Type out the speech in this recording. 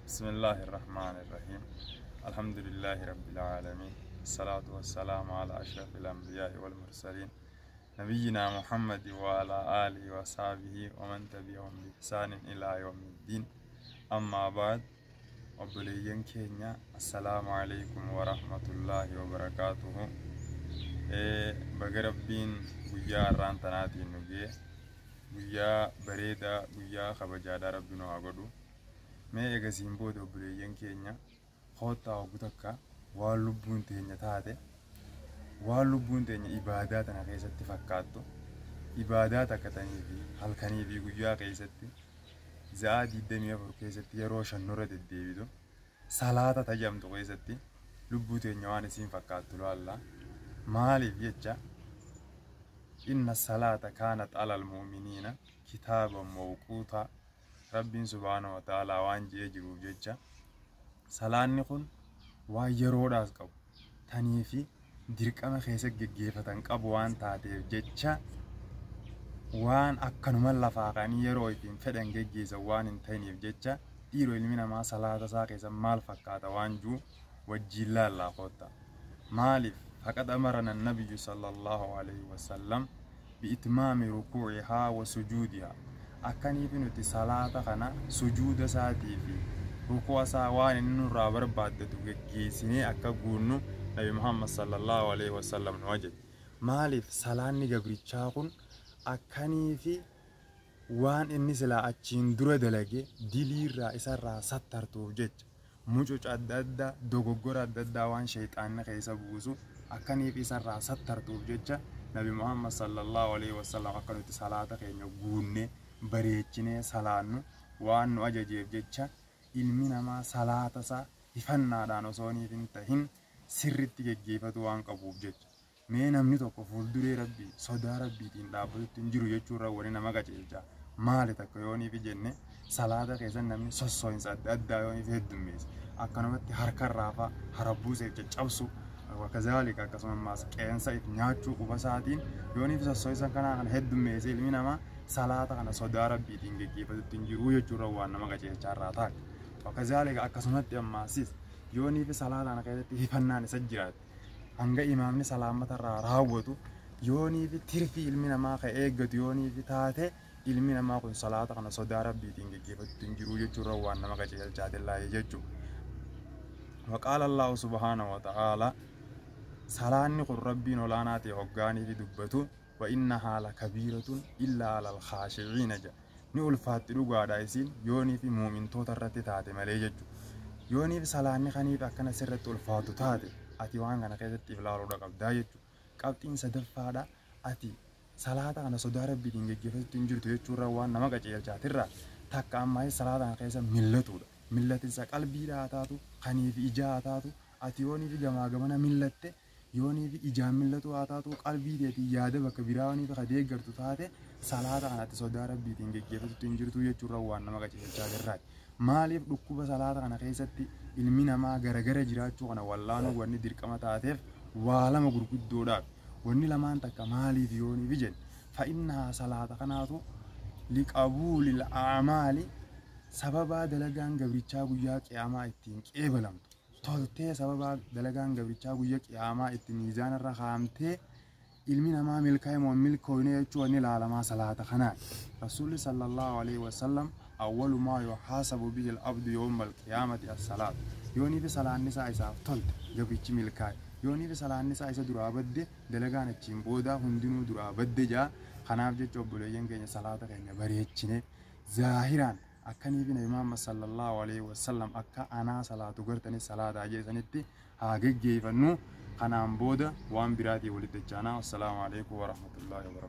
بسم الله الرحمن الرحيم الحمد لله رب العالمين الصلاة والسلام على أشرف الأنبياء والمرسلين نبينا محمد وعلى آله وصحبه ومن تبعهم بإحسان إلى يوم الدين أما بعد obboleeyyan keenya, assalaamu alaikum warahmatullaahi wabarakaatuhu. Baga Rabbiin guyyaa har'aan tanaatiin nu ga'e. Guyyaa bareedaa, guyyaa kabajaadhaa Rabbi nu haa godhu. Mee egasiin booda, obboleeyyan keenya, koottaa hoggu takka waan lubbuun teenya taate, waan lubbuun teenya ibaadaa tana keessatti fakkaattu, ibaadaa takka tanii fi halkanii fi guyyaa keessatti za'aa 24 keessatti yeroo shannurra deddeebitu, salaata tajamtu keessatti lubbuu teenya waan isiin fakkaattu laalla. Maaliif jecha, inna salaata kaanat alal mu'miniina kitaaban mawquutaa Rabbiin subhaanahu wa ta'aalaa waan je'ee jiruuf jecha, salaanni kun waan yeroodhaas qabu tanii fi dirqama keessa geggeeffatan qabu waan taateef jecha, waan akkanuma lafaa ka'anii yeroo ittiin fedhan geggeessan waan hin ta'iniif jecha, dhiiroo ilmi namaa salaata isaa keessa maal fakkaata waan jiru wajjiin laallaa kotta. Maaliif, faqad amarana nabiyyu sallallahu alaihi wasallam bi'itmaami rukuu'ihaa wa sujuudihaa. Akkaniif nuti salaata kana sujuuda isaatii fi rukuu isaa waan inni nurraa barbaaddatu geggeessinee akka guunnu Nabi Muhammad sallallahu alaihi wasallam nu ajaje. Maaliif, salaanni gabrichaa kun akkanii fi waan inni silaa achiin dura dalage diliirraa isarraa sattartuuf jecha, mucuca adda addaa, dogoggora adda addaa waan shayxaanni keessa buusu akkaniif isarraa sattartuuf jecha, Nabi Muhammad sallallahu alaihi wasallam akka nuti salaata keenya guunnee bareechinee salaannu waan nu ajajeef jecha, ilmi namaa salaata isaa ifannaadhaan osoo hin tahin sirritti geggeeffatu waan qabuuf jecha. Mee namni tokko fuulduree Rabbii sodaa Rabbiitiin dhaabbatutti hin jiru jechuurra wani nama qajeelcha maali takka yooniif jenne, salaata keessa namni sossoo'insa adda addaa yooniif heddummeesse, akkanumatti harkarraa fa'a harabbuuseef caccabsu, wakazaalika akkasuma ammaas qeensa if nyaachuu quba isaatiin yooniif sossoo'insa kanaa kana heddummeesse, ilmi namaa salaata kana sodaa Rabbiitiin geggeeffatutti hin jiru jechuurra waan nama qajeelchaa irraa ta'a. Wakazaalika akkasumatti ammaasis yooniif salaata kana keessatti hifannaan isa jiraate, hanga imaamni salaamata irraa raawwatu yooniif tirfii ilmi namaa ka eeggatu yooniif taate, ilmi namaa kun salaata kana sodaa Rabbiitiin geggeeffatutti hin jiru jechuurra waan nama qajeelchaatiin laayee jechuudha. وقال الله سبحانه وتعالى salaanni kun Rabbiin olaanaa ta'e hoggaanii fi dubbatu, وإنها لكبيرة إلا على الخاشعين jedha. Ni ulfaatti dhugaadha isiin yoonii fi muumintoota irratti taate malee jechuudha. Yooniif salaanni kaniif akkana sirratti ulfaatu taate, ati waan kana keessatti ilaaluudha qabdaa jechuudha. Qabxiin sadaffaadha, ati salaata kana sodaa Rabbiitiin geggeeffatutti hin jirtu jechuurra waan nama qajeelchaatirra takka ammaas salaata kana keessa millatudha. Millatinsa qalbiidha haa taatu, kaniif ijaa haa taatu, ati yooniif gamaa gamana millatte, yooniif ijaan millatu haa taatu, qalbii teetiin yaada bakka biraa yooniif ka deeggartu taate, salaata kanatti sodaa Rabbiitiin geggeeffatutti hin jirtu jechuurra waan nama qajeelchaa jirraati. Maaliif dhukkuba salaata kana keessatti ilmi namaa garagara jiraachuu kana wallaanuu wanni dirqama taateef waa lama gurguddoodhaaf. Wanni lamaan takka maaliif yooniif jenne, فإنها salaata kanaatu لقبول الأعمال sababaa dalagaan gabrichaa guyyaa qiyaamaa ittiin qeebalamtu toltee, sababaa dalagaan gabrichaa guyyaa qiyaamaa itti miizaanarra kaa'amtee ilmi namaa milkaa'e moo milkooyne jechuu wanni ilaalamaa salaata kanaan. Rasuulli sallallahu alaihi wasallam أول ما يحاسب به العبد يوم القيامة الصلاة. Yoonii fi salaanni isaa isaaf tolte, gabrichi milkaa'e. Yoonii fi salaanni isaa isa duraa badde, dalagaan achiin booda hundinuu duraa badde jaa. Kanaaf jecha, obboleeyyan keenya, salaata keenya bareechine zaahiraan akkanii fi Nabi Muhammad sallallahu alaihi wasallam akka anaa salaatu gartanii salaataa jeesanitti haa geggeeffannu. Kanaan booda waan biraatii walitti dachaanaa. Assalaamu alaikum warahmatullaahi wabarakatuh.